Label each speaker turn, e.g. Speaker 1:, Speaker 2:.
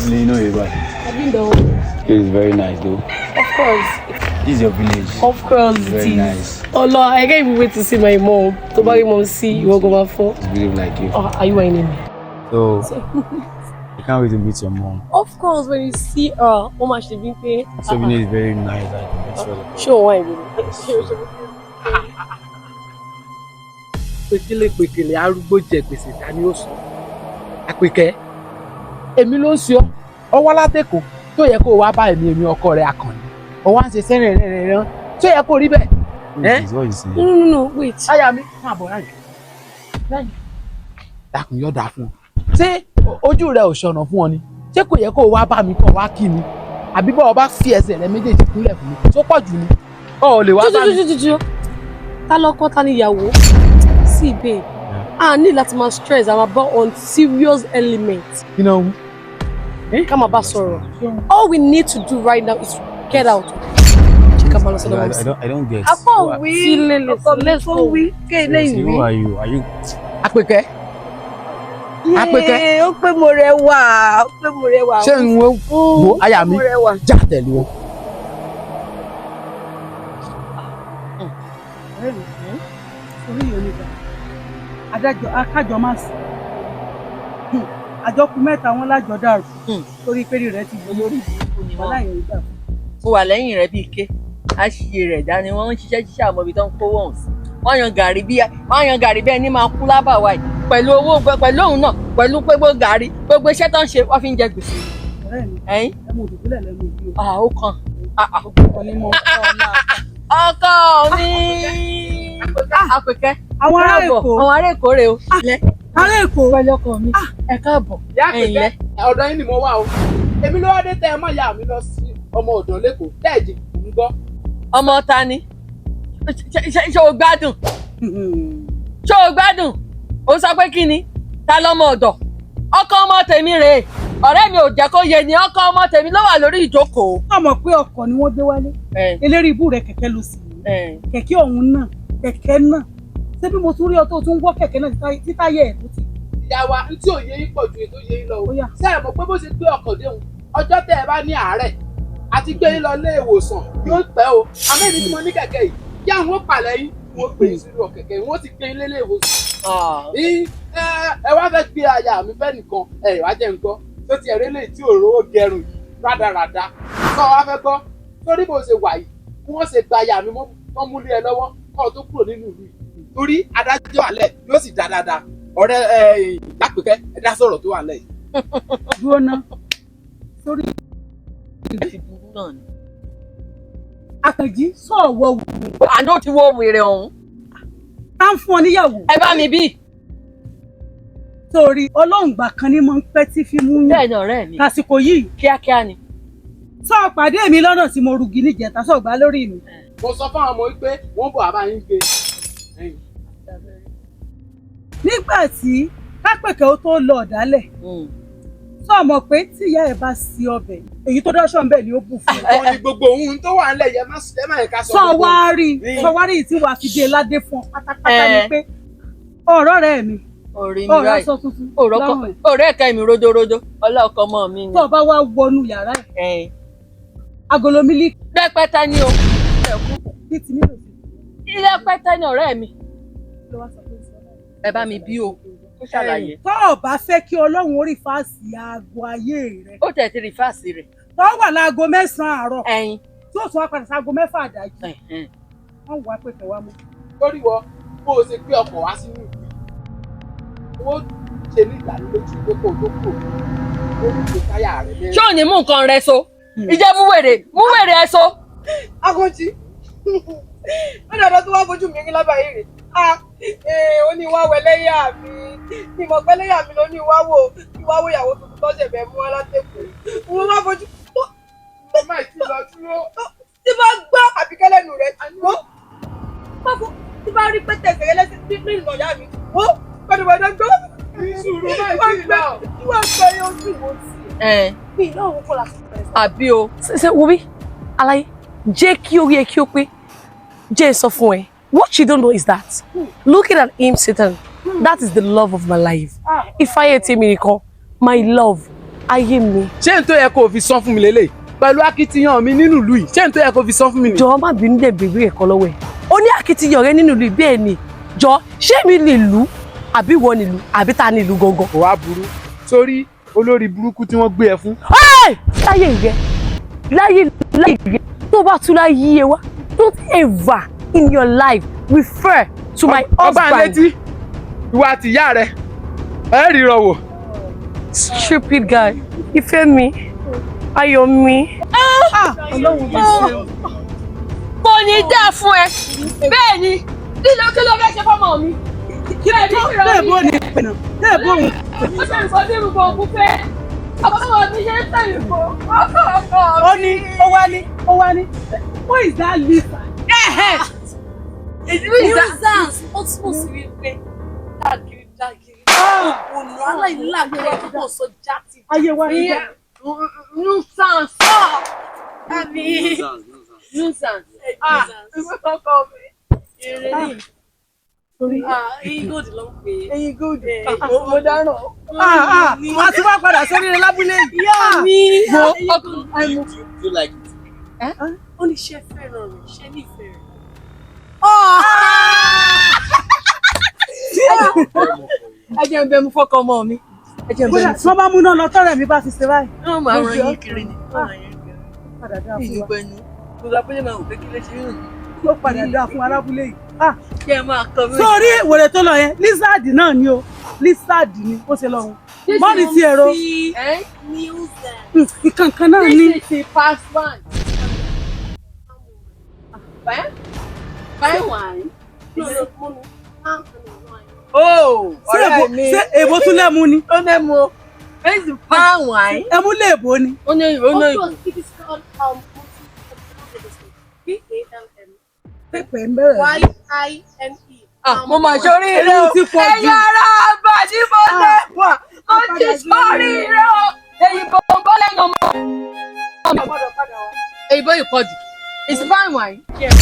Speaker 1: Really, you know it, right?
Speaker 2: I've been though.
Speaker 1: It is very nice though.
Speaker 2: Of course.
Speaker 1: This is your village.
Speaker 2: Of course it
Speaker 1: Very
Speaker 2: is.
Speaker 1: nice.
Speaker 2: Ọlọ, I can't even wait to see my mom. Tó bá rí mom sí, ìwọ gan máa fọ́.
Speaker 1: It's beautiful like you.
Speaker 2: Oh, are you whining me?
Speaker 1: So, I can't wait to meet your mom.
Speaker 2: Of course, when you see her, ó máa ṣe bí pé.
Speaker 1: So, you know it's very nice. Like, it's really
Speaker 2: Ṣé o wá ìwé mi?
Speaker 3: Pékélé pékélé arúgbó jẹ gbèsè, ta ni ó sọ? Àpèkẹ́, èmi ló ń ṣe ọ ọwọ́ látẹ̀kọ́ tó yẹ kó o wá bá èmi ọkọ rẹ Àkànní, ọ wá ń ṣe sẹ́rìn rẹ̀ rẹ̀ tó yẹ kó rí bẹ́ẹ̀.
Speaker 1: What is this? What you saying?
Speaker 2: No, no, no, wait.
Speaker 3: Aya mi, máa bọ̀ ráyè dákun, yóò dáa fún ọ. Ṣé ojú rẹ ò ṣọ̀nà fún ọ ni? Ṣé kò yẹ kó o wá bá mi kó o wá kí mi? Àbí bọ́ ọ bá fi ẹsẹ̀ rẹ méjèèjì kúnlẹ̀ fún mi tó pọ̀ jù ni ọ ò lè wá bá mi.
Speaker 2: Jújújújú. Ta lọkọ, ta ni ìyàwó? See, babe, a ní láti máa stress àwọn about on serious element.
Speaker 3: Kí náà wí?
Speaker 2: Ká máa bá sọ̀rọ̀. All we need to do right now is get out. Ṣé ká máa lọ sọ́dọ̀
Speaker 1: I,
Speaker 2: mom
Speaker 1: I
Speaker 2: sí?
Speaker 1: don't, I don't get.
Speaker 4: Akọ wí.
Speaker 2: Sílẹ̀ lè
Speaker 4: Ọkọ mi
Speaker 2: let's
Speaker 4: tó
Speaker 2: go.
Speaker 4: wí kéèlé
Speaker 1: Seriously,
Speaker 4: ìwí.
Speaker 1: who are you? Are you?
Speaker 3: Àpèkẹ́, Àpèkẹ́.
Speaker 4: Yéé, ó pé mo rẹwà, ó pé mo rẹwà.
Speaker 3: Ṣé n wo wo aya mi
Speaker 4: Mo rẹwà.
Speaker 3: Já tẹ̀lé wọn.
Speaker 5: Ọ̀rẹ́ mi, orí yìí onígbà adájọ́ akájọ má sí àjọkù mẹ́ta wọn lájọ dàrú torí pé rẹ ti wọ
Speaker 6: Olórí burúkú ni
Speaker 5: wàhálà
Speaker 6: wọ́n.
Speaker 5: yìí nígbà.
Speaker 6: Mo wà lẹ́yìn rẹ̀ bíi ike àṣìyè rẹ̀ dání. Wọ́n ń ṣiṣẹ́ ṣiṣẹ́, àmọ́ ibi tó ń kówó ọ̀hún sí, wọ́n yan gàrí bí ẹni máa kú lábàwá yìí pẹ̀lú owó, pẹ̀lú òun náà, pẹ̀lú pé gbogbo gàrí, gbogbo iṣẹ́ tó ń ṣe, wọ́n fi ń jẹ gbèsè.
Speaker 5: Ọ̀rẹ́ mi,
Speaker 6: ẹ̀yìn
Speaker 5: ẹ mú òdùkúlẹ̀ lẹ́nu yìí o.
Speaker 6: Ah, ó kàn.
Speaker 5: Ọkọ ni mo
Speaker 6: Ọkọ mi Àpèkẹ́.
Speaker 5: Àwọn ará
Speaker 6: Káàbọ̀.
Speaker 5: Èkó.
Speaker 6: Àwọn ará Èkó rè o.
Speaker 5: Ará Èkó.
Speaker 6: Pẹ̀lú ọkọ mi, ẹ káàbọ̀.
Speaker 3: Ìyá
Speaker 6: Ẹ ǹlẹ́.
Speaker 3: Àpèkẹ́, ọ̀dọ̀ yín ni mo wà o. Èmi ló wá dé tẹ́ ẹ mọ́ ìyá mi lọ sí ọmọ ọ̀dọ̀ lẹ́kọ̀ọ́ tẹ́ẹ̀jì ń gbọ́.
Speaker 6: Ọmọ ta ni? Ṣé o gbádùn? Ṣé o gbádùn? Ó sọ pé kí ni ta lọmọ ọ̀dọ̀? Ọkọ ọmọ tèmi rèé. Ọ̀rẹ́ mi ò jẹ́ kó yé ni, ọkọ ọmọ tèmi ló wà lórí ìjókòó.
Speaker 5: Wọ́n mọ̀ pé ọkọ̀ ni wọ́n gbé wálé. Eléré ibú rẹ̀ kẹ̀kẹ́ ló sì ní kẹ̀kẹ́ ọ̀hún náà, kẹ̀kẹ́ náà. Ṣé bí mo tún rí ọ tó tún wọ́ kẹ̀kẹ́ náà títáyẹ̀ ẹ̀ tó ti.
Speaker 3: Ìyá wa, n tí ò yé yín pọ̀ ju èyí tó yé yín lọ o.
Speaker 5: Ó yá.
Speaker 3: Ṣé ẹ mọ̀ pé bó ṣe gbé ọkọ̀ déhùn, ọjọ́ tẹ́ ẹ bá ní àárẹ̀ àti gbé yín lọ ilé ìwòsàn yóò pẹ́ o. Àmọ́ èmi tí mo ní kẹ̀kẹ́ yìí kí àwọn ó pàlẹ́ yín, wọ́n gbé yín sínú kẹ̀kẹ́, wọ́n sì gbé yín lélé ìwòsàn. Ní ẹ wá fẹ́ gbé aya mi fẹ́ nìkan, ẹ wá jẹ́ nǹkan tó ti ẹ̀rẹ́ lè tí òróró gẹrun yìí rádaràda tó wá fẹ́ gbọ́. Torí bó ṣe wà yìí, bí wọ́n ṣe gba aya mi mọ́ múlé ẹ lọ́wọ́ kọ́ ọ tó kúrò nínú ìlú yìí, torí adájọ́ àlẹ́ yóò sì dá dáadáa. Ọ̀rẹ́ ẹ lápẹ̀kẹ́, ẹ dá sọ̀rọ̀ tó wà lẹ̀ yìí.
Speaker 5: Dúró ná sórí.
Speaker 6: Ti burú náà ni.
Speaker 5: Àkànjí, sọ̀wọ́ wò.
Speaker 6: Àná ti wo wèrè ọ̀hún.
Speaker 5: Tá ń fún ọ níyàwó.
Speaker 6: Ẹ bá mi bí.
Speaker 5: Torí ọlọ́run gbà kan ní mọ̀ ń pẹ́ tí fi mú yín.
Speaker 6: Bẹ́ẹ̀ ni, ọ̀rẹ́ mi.
Speaker 5: Lásìkò yìí.
Speaker 6: Kíákíá ni.
Speaker 5: Sọ pàdé mi lọ́nà tí mo rugi níjẹta, sọ gbá lórí mi.
Speaker 3: Mo sọ fáwọn ọmọ wípé wọ́n bọ̀ àbá yín gbé.
Speaker 5: Nígbà tí kápẹ̀kẹ́ ó tó lọ ọ̀dálẹ̀, sọ mọ̀ pé tí ìyá ẹ̀ bá sí ọbẹ̀ èyí tó dọ́ṣọ̀ ń bẹ̀ ni ó bù fún
Speaker 3: Wọ́n ní gbogbo ohun tó wà ńlẹ̀ yẹn, má ẹ má yẹ ká sọ
Speaker 5: sọ
Speaker 3: gbogbo.
Speaker 5: Wá rí sọ wá rí tí wàá fi dé ládé fún ọ pátápátá ni pé ọ̀rọ̀ rẹ̀ mi
Speaker 6: Orí mi
Speaker 5: ọ̀rọ̀
Speaker 6: báyìí.
Speaker 5: sọ tuntun lọ́rùn ẹ̀.
Speaker 6: Ọ̀rẹ́ ẹ̀ka mi ródóródó ọlọ́ọ̀kọ́ mọ́ mi ni.
Speaker 5: Tó o bá wá wọnú yàrá ẹ̀, agolo mílíkì
Speaker 6: Rẹpẹtẹ ni o.
Speaker 5: bí ti nílò sí
Speaker 6: Rẹpẹtẹ ni, ọ̀rẹ́ mi.
Speaker 5: ló wá sọ pé ó sọ báyìí.
Speaker 6: Ẹ bá mi bí o, ó ṣàlàyé.
Speaker 5: Tó o bá fẹ́ kí Ọlọ́run ó rí fáàsì aago ayé rẹ̀,
Speaker 6: Ó tẹ̀ ti rí fáàsì rẹ̀.
Speaker 5: tó wà láago 9 àárọ̀
Speaker 6: Ẹyin.
Speaker 5: tí ó tún wá padà sáago 6 àdájí, wọ́n wá pé kẹwàá mú.
Speaker 3: Torí wọ bó o ṣe gbé ọkọ̀ wá sínú ìlú yìí, wọ́n ṣe ní ìdánilójú pé kó o tó kúrò, ó ní ṣe táyà rẹ̀ mẹ́rin.
Speaker 6: Ṣé ò ní mú nǹkan rẹ so? Ìjẹ́ mú wèrè, mú wèrè ẹ so.
Speaker 4: Akànjí, ó dàdọ́ tó wá fojú mi rí lábàáyé rè. Ah, ó ní wá wẹlẹ́yà mi, ìmọ̀ pẹ́lẹ́yà mi ló ní wá wò ìyàwó tuntun tó ṣẹ̀fẹ̀ mú wá látẹ̀kọ̀. Mo wá fojú
Speaker 3: Mo máa ti lọ dúró.
Speaker 4: Tí bá gbọ́ àbíkẹ́ lẹ́nu rẹ̀ wó pápó, tí bá rí pé tẹ̀sẹ̀ rẹ lẹ́sẹ̀ ní ìlú ọ̀yá mi wó gbọdọ̀gbọdọ̀ gbọ́.
Speaker 3: Ní sùúrù, máa ti lọ.
Speaker 4: Tí wọ́n gbẹ yóò sì wò sí.
Speaker 2: Mi náà wọ́n kọ́ la sọ.
Speaker 6: Àbí o.
Speaker 2: Ṣe wo bí alaye jẹ́ kí orí ẹ kí ó pé, jẹ́ ẹ sọ fún ẹ. What you don't know is that looking at him sitting, that is the love of my life. Ifáyé tèmi nìkan, my love. Ayé mi.
Speaker 3: Ṣé n tó yẹ kó o fi san fún mi lélẹ̀ pẹ̀lú akitiyan mi nínú ìlú yìí, ṣé n tó yẹ kó o fi san fún mi nìyí?
Speaker 2: Jọ̀ọ́, má bínú, dẹ̀ bèrè ẹ̀kọ́ lọ́wọ́ ẹ̀. Ó ní akitiyan rẹ nínú ìlú yìí, bẹ́ẹ̀ ni. Jọ, ṣé mi lè lù àbí ìwọ nílùú àbí ta ni ìlú gangan?
Speaker 3: Kò wá burú sórí olórí burúkú tí wọ́n gbé ẹ fún.
Speaker 2: Hey! Láyé rẹ, láyé láyé rẹ, tó bá tún láyé ẹ wá, don't ever in your life refer to my
Speaker 3: Ọba
Speaker 2: husband.
Speaker 3: létí ìwà àti ìyá rẹ ẹ ríran wò.
Speaker 2: Stupid guy. Ìfẹ́ mi, ayọ̀ mi.
Speaker 5: Ọlọ́run bá ṣe o.
Speaker 6: Kò ní dáa fún ẹ. Bẹ́ẹ̀ ni, kí ló fẹ́ ṣe fọ́mọ mi?
Speaker 5: Kí ló tó tẹ́ẹ̀bù ò ní pè náà tẹ́ẹ̀bù òun.
Speaker 6: Ó ṣe nǹkan bí irúgbọ̀n òkú fẹ́. Ọmọ mi ṣe ń tẹ̀yìn fún ọkọ ọkọ.
Speaker 5: Ó ní ó wá ní who is that Lisa?
Speaker 2: Nuisance, ó túmọ̀ sí wípé dàgìrì dàgìrì, òpònú aláìlágbára tó kàn sọ jáde.
Speaker 5: Ayé wa ní bẹ́ẹ̀.
Speaker 6: Nuisance.
Speaker 2: Àbí.
Speaker 6: Nuisance. Ah, ìwé kọ́kọ́ mi. Èrè ni.
Speaker 5: Torí
Speaker 2: Eyín gòdì ló ń pè é.
Speaker 4: Eyín good. Mo dáràn.
Speaker 5: ah ah, a ti wá padà sórí rẹ lábúlé yìí.
Speaker 2: Ìyá mi.
Speaker 6: Wo ọkùnrin.
Speaker 1: Do you like it?
Speaker 2: Ó ní ṣe fẹ́ràn rẹ̀, ṣe nífẹ̀ẹ́ rẹ̀.
Speaker 6: Ẹ jẹ́ n bẹ mu fọ́kọ ọmọ mi. Ẹ jẹ́ n bẹ
Speaker 5: Kódà
Speaker 6: mu.
Speaker 5: tí wọ́n bá múná lọ tọ́rẹ̀ mi bá fi ṣe báyìí.
Speaker 6: Wọ́n máa ràn yín kiri ni. Wọ́n ràn yín kiri.
Speaker 5: Padà dáa fún wa.
Speaker 6: Ìgbẹ́nu. Gbogbo abúlé máa wò pé kí ló ṣe ń rìn.
Speaker 5: Ó padà dáa fún alábúlé yìí. Ah,
Speaker 6: Kí ẹ máa kọ mí.
Speaker 5: sórí wèrè tó lọ yẹn, lizard náà ni o, lizard ni ó ṣe lọ wọn mọ́ni ti ẹ̀rọ.
Speaker 6: Eh?
Speaker 2: Nuisance.
Speaker 5: Nǹkan kan náà ni.
Speaker 6: This is the past one. Fine? Fine wine.
Speaker 2: No, no, mummy. Palm and wine.
Speaker 6: Oh,
Speaker 5: Ṣé
Speaker 6: ọ̀rẹ́ mi.
Speaker 5: ṣé èbó tún lẹ́mu ni?
Speaker 6: Ó ní mu. This is palm wine.
Speaker 5: Ẹmu lè bó ni.
Speaker 6: Ó ní ó ní.
Speaker 2: Of course, it is called Palm.
Speaker 5: Pẹpẹ ń bẹ̀rẹ̀.
Speaker 2: Y-I-N-E.
Speaker 6: Ah, mo mà sórí rẹ o.
Speaker 5: Eyín ti pọ̀ jù.
Speaker 6: Ẹ̀yin ará àbàdí mo lẹ́wà. Mo ti sórí rẹ o. Èyí bò ń bọ́ lẹ́nu ọmọ. Èyí bó ìpọ̀jù. It's palm wine.
Speaker 2: Yeah.